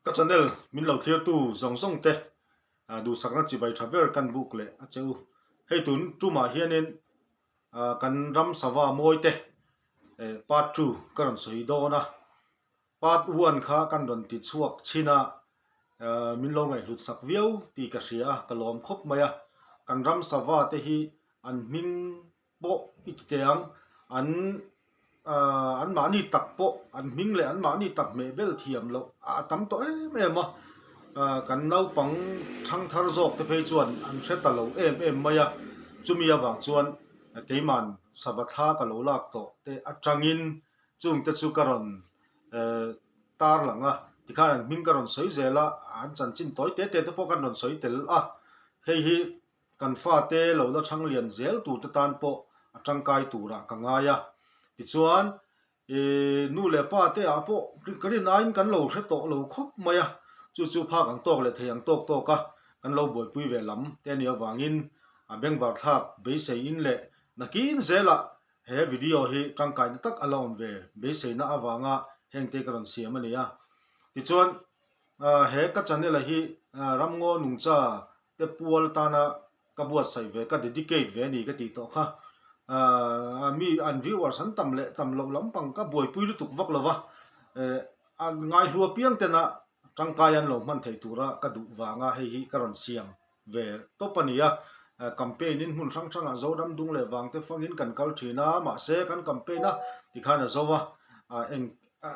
Ka channel min lo thlirtu zawng zawng te duhsakna chibai tha ber kan buk leh a che u. Hei tun tumah hianin kan ram sava mawi te part 2 ka rawn sawi dawn a. Part 1 kha kan rawn ti chhuak chhin a, min lo ngaihhlut sak viau tih ka hria a, ka lawm khawp mai a. Kan ram sava te hi an hming pawh i ti teh ang, an ahh anmahni tak pawh an hming leh anmahni tak hmeh bel thiam loh a tam tawh em em a, ahh kan naupang thangthar zawk te phei chuan an hre ta lo em em mai a, chumi avang chuan keiman sava thla ka lo lak tawh te atangin chung te chu ka rawn ehh tar lang a, tikhan an hming ka rawn sawi zel a, an chanchin tawi te te te pawh kan rawn sawi tel a, hei hi. Kan fate lo la thang lian zel turte tan pawh a tangkai turah ka ngai a. Tichuan, ih nu leh pa te ah pawh ka rin aiin kan lo hre tawh lo khawp mai a, chu chu phak ang tawk leh thei ang tawk tawk a kan lo buaipui ve lam te a nih avangin a bengvar thlak beiseiin leh nakin zelah he video hi tangkaina tak a la awm ve beiseina avanga hengte ka rawn siam a ni a. Tichuan, he ka channel a hi ramngaw nungcha te pual tana ka buatsaih ve, ka dedicate ve a ni ka tih tawh kha. Aaa mi an viewers an tam leh tam loh lampang ka buaipui lutuk vak lo va, eh an ngaihlu apiang tena tangkai an lo hman thei tura ka duh vanga hei hi ka rawn siam ve tawp a ni a. Campaign in hmun hrang hrangah Zoram dung leh vang te fangin kan kal thin a, mahse kan campaign a tikhan a zo a, eng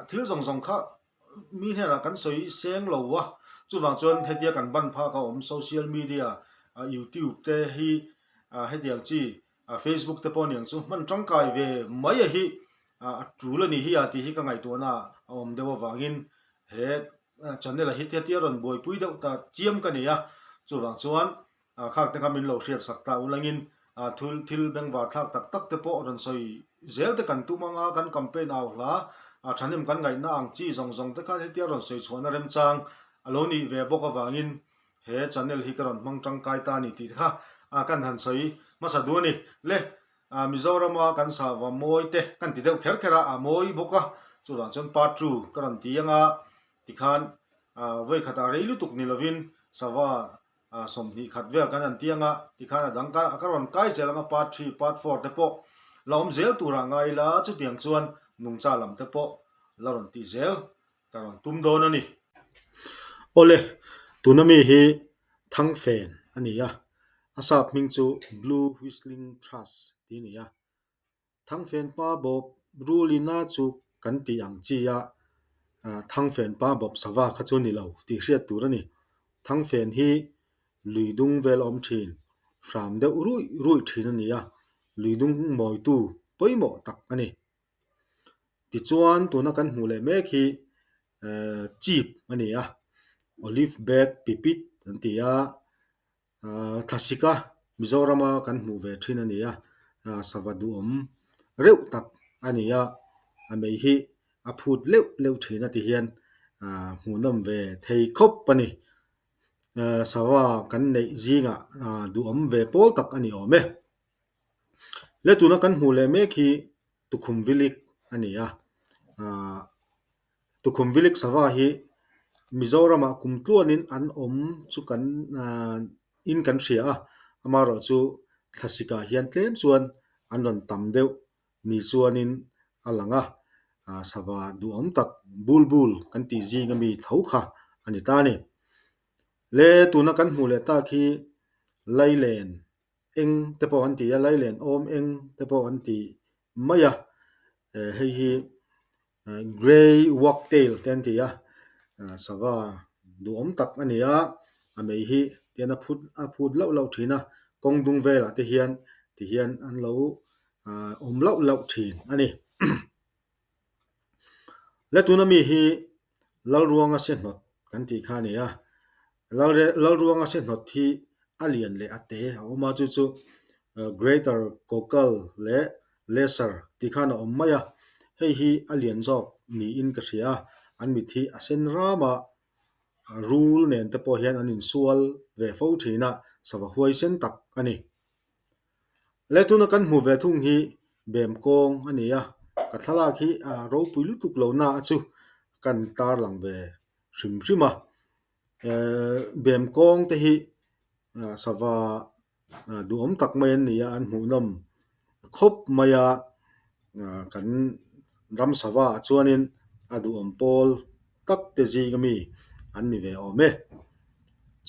thil zawng zawng kha Mi hnenah kan sawi seng lo a, chuvang chuan hetia kan ban phak a awm social media youtube te hi hetiang chi facebook te pawh aniang chu hman tangkai ve mai a hi a tul a ni hi a tih hi ka ngaihtuahna a awm deuh avangin he channel a hi hetia rawn buaipui deuh ta chiam ka nei a, chuvang chuan Ah khak te kha min lo hriat sak ta ulangin ah thul thil bengvar thlak tak tak te pawh rawn sawi zel te kan tum anga kan campaign au hla ah thahnem kan ngaihna ang chi zawng zawng te khan hetia rawn sawi chhuahna remchang a lo nih ve bawk avangin he channel hi ka rawn hmang tangkai ta a ni tih te kha ah kan han sawi hmasa duh a ni. Le ah Mizorama kan sava mawi te kan ti deuh kher kher a, a mawi bawk a chuvang chuan part 2 ka rawn ti anga tikhan ah vawikhatah rei lutuk ni lovin sava 20 khat vel kan han tiang a, tikhan a dang ka rawn kai zel ang a part 3, part 4 te pawh la awm zel turah ngai ila chutiang chuan nungcha lam te pawh la rawn tih zel ka rawn tum dawn a ni. Awle, tuna mi hi Thangfen a ni a, a sap hming chu Blue Whistling Thrush tih a ni a. Thangfen pa bawp rulina chu kan tih ang chi a, Thangfen pa bawp sava kha chu a ni lo tih hriat tur a ni. Thangfen hi lui dung vel a awm thin, hram deuh ruih ruih thin a ni a, lui dung mawitu pawimawh tak a ni. Tichuan tuna kan hmuh leh mek hi chip a ni a, olive bag pipit an ti a. Ahh thlasika Mizorama kan hmuh ve thin a ni a, ahh sava duhawm reuh tak a ni a, a mei hi a phut leuh leuh thin a ti hian ahh hmuhnawm ve thei khawp a ni. Ahh sava kan neih zingah ahh duhawm ve pawl tak a ni awm e. Le tuna kan hmuh leh mek hi tukhum vilik a ni a, ahh Tukhum Vilik Sava hi Mizoramah kum tluanin an awm chu kan ahh in kan hria a, amaherawh chu thlasikah hian tlem chuan an rawn tam deuh ni chuanin a lang a, ahh sava duhawm tak bul bul kan tih zing ami tho kha a ni ta a ni. Le tuna kan hmuh leh tak hi Lailen eng te pawh an ti a, Lailen awm eng te pawh an ti mai a, hei hi Grey wagtail te an ti a, sava duhawm tak a ni a, a mei hi tian a phut a phut lauh lauh thin a, kawng dung velah te hian tihian an lo awm lauh lauh thin a ni. Le tuna mi hi Lalruanga se hnawt kan tih kha a ni a, Lalruanga se hnawt hi a lian leh a te a awm a, chu chu Greater Kokal leh Lesser tih khan a awm mai a, hei hi a lian zawk niin ka hria a, an mit hi a sen ram a, rul nen te pawh hian an insual ve fo thin a, sava huaisen tak a ni. Le tuna kan hmuh ve thung hi bem kawng a ni a, ka thlalak hi a ropui lutuk lo na a chu kan tarlang ve. hrim hrim a. Ehh bem kawng te hi sava duhawm tak mai an ni a, an hmuhnawm khawp mai a, kan ram sava ah chuanin a duhawm pawl tak te zing ami an ni ve awm e.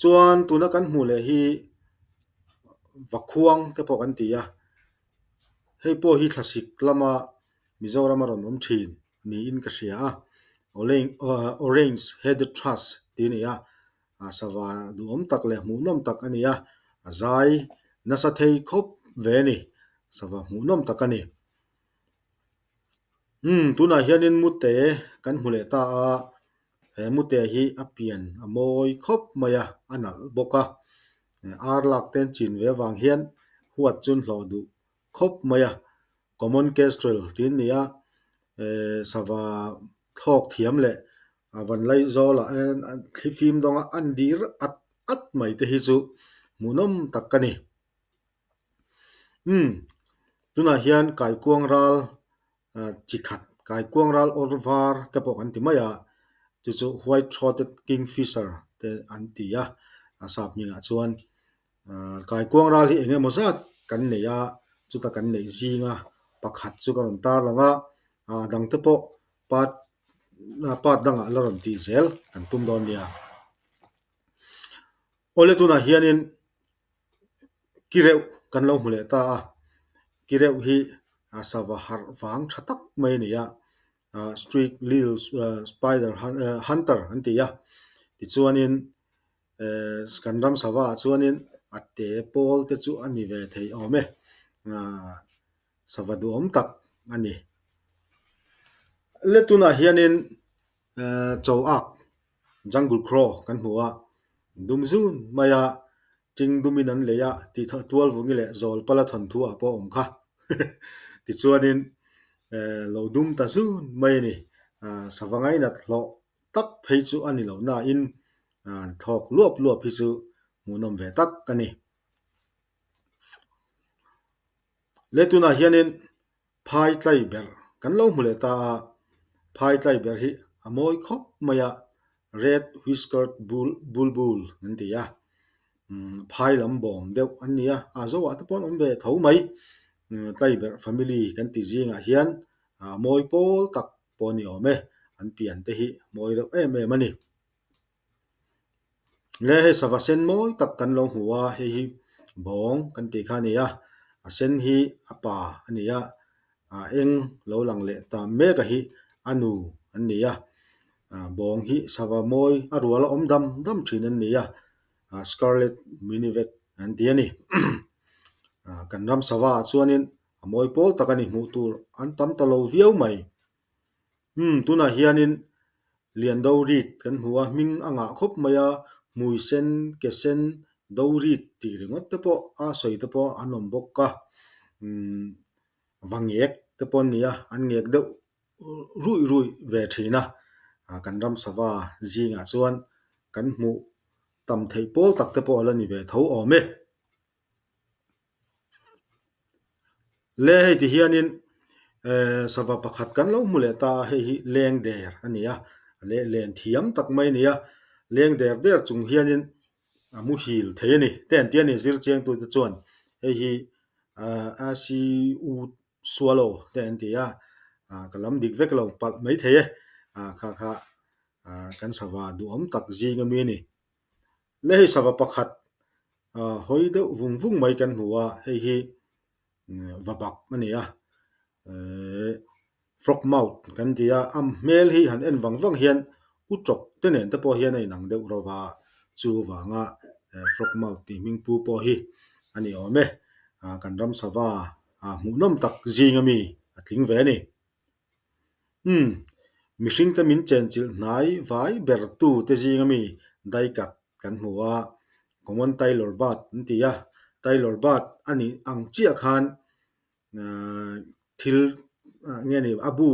Chuan tuna kan hmuh leh hi vakhuang te pawh kan ti a, hei pawh hi thlasik lama Mizoram a rawn awm thin niin ka hria a, orange headed thrush tih a ni a, sava duhawm tak leh hmuhnawm tak a ni a, a zai nasa thei khawp ve a ni, sava hmuhnawm tak a ni. Umm tunah hianin mute kan hmu leh ta a, he mute hi a pian a mawi khawp mai a, a nalh bawk a, ar lak te an chin ve avang hian huat chu an hlawh duh khawp mai a, common kestrel tih an ni a, eh sava thlawk thiam leh a van lai zawlah hian thli fim dawnga an dir at at mai te hi chu hmuhnawm tak a ni. Umm tunah hian kaikuang ral chi khat kaikuang ral awr var te pawh kan ti mai a, chu chu white throated kingfisher te an ti a, a sap hmingah chuan. Kaikuang ral hi eng emaw zat kan nei a, chuta kan neih zinga pakhat chu ka rawn tar lang a, a dangte pawh part part dangah la rawn tih zel kan tum dawn nia. Awle tunah hianin ki reuh kan lo hmu leh ta a, ki reuh hi a sava harh vang tha tak mai a ni a, streak little spider hunter an ti a, tichuanin Kan ram sava ah chuanin a te pawl te chu a ni ve thei awm e, sava duhawm tak a ni. Le tunah hianin chaw ak jungle crow kan hmu a, dum zun mai a, ting dumin an lei a tih tual vungi leh zawl pala thawnthu ah pawh a awm kha tichuanin lo dum ta zun mai a ni, sava ngainat hlawh tak phei chu a ni lo nain thawk luap luap hi chu hmuhnawm ve tak a ni. Le tunah hianin phai tlai ber kan lo hmu leh ta a, phai tlai ber hi a mawi khawp mai a, red whiskered bulbul an ti a, phai lam bawm deuh an ni a, a zoah te pawh an awm ve tho mai, tlai berh family kan ti zingah hian a mawi pawl tak pawh a ni awm e, an pian te hi mawi reuh em em a ni. Le hei sava sen mawi tak kan lo hmu a, hei hi bawng kan tih kha a ni a, a sen hi a pa a ni a, a eng lo lang leh ta mek a hi a nu an ni a, bawng hi sava mawi a rual a awm dam dam thin an ni a, scarlet minivet an ti a ni. Kan ram sava ah chuanin A mawi pawl tak a ni hmuh tur an tam ta lo viau mai. Umm tunah hianin lian do rit kan hmu a, hming a ngah khawp mai a, hmui sen, ke sen, do rit tih ringawt te pawh a sawi te pawh an awm bawk a. Umm va ngek te pawh an ni a, an ngek deuh ruih ruih ve thin a, kan ram sava zingah chuan kan hmuh tam theih pawl tak te pawh a la ni ve tho awm e. Le hei ti hianin eh sava pakhat kan lo hmu leh ta a hei hi leng der a ni a leh len thiam tak mai a ni a leng der der chung hianin a muhil thei a ni te an ti a ni zir chiang tute chuan hei hi ah a si u sualo te an ti a ah ka lam dik vek lo palh mai thei e ah kha kha ah kan sava duhawm tak zing ami a ni. Le hei sava pakhat ah hawi deuh vung vung mai kan hmu a, hei hi va bak a ni a, ehh frog mouth kan ti a, a hmel hi han en vang vang hian u tawk te nen te pawh hian a inang deuh ro va, chu vanga frog mouth tih hming pu pawh hi a ni awm e, ah kan ram sava ah hmuhnawm tak zing ami a tling ve a ni. Umm, mihringte min chenchilh hnai vai ber tu te zing ami daikat kan hmu a, Common Tailor Bird an ti a, Tailor Bird a nih ang chiah khan thil nge ni a bu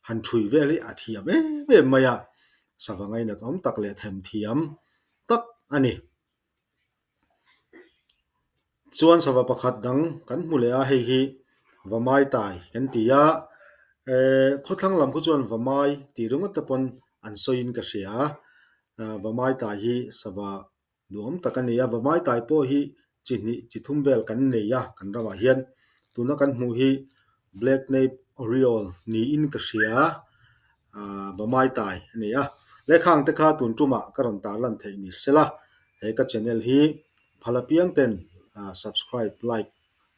han thui vel hi a thiam em em mai a, sava ngainat awm tak leh themthiam tak a ni. Chuan sava pakhat dang kan hmu leh a hei hi Vamai tai kan ti a, eh khawthlang lam khu chuan Vamai tih ringawt te pawn an sawiin ka hria. Vamai tai hi sava duhawm tak a ni a, Vamai tai pawh hi chi hnih chi thum vel kan nei a kan ramah hian. Tuna kan hmuh hi Black Nape Oriole niin ka hria Vamai tai a ni a. Lehkhang te kha tun tumah ka rawn tarlan theih ni sela, he ka channel hi phal apiang ten subscribe, like,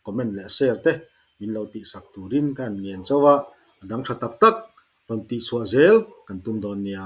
comment leh share te min lo tihsak turin ka han ngen chauh a, a dang tha tak tak rawn tihchhuah zel kan tum dawn nia.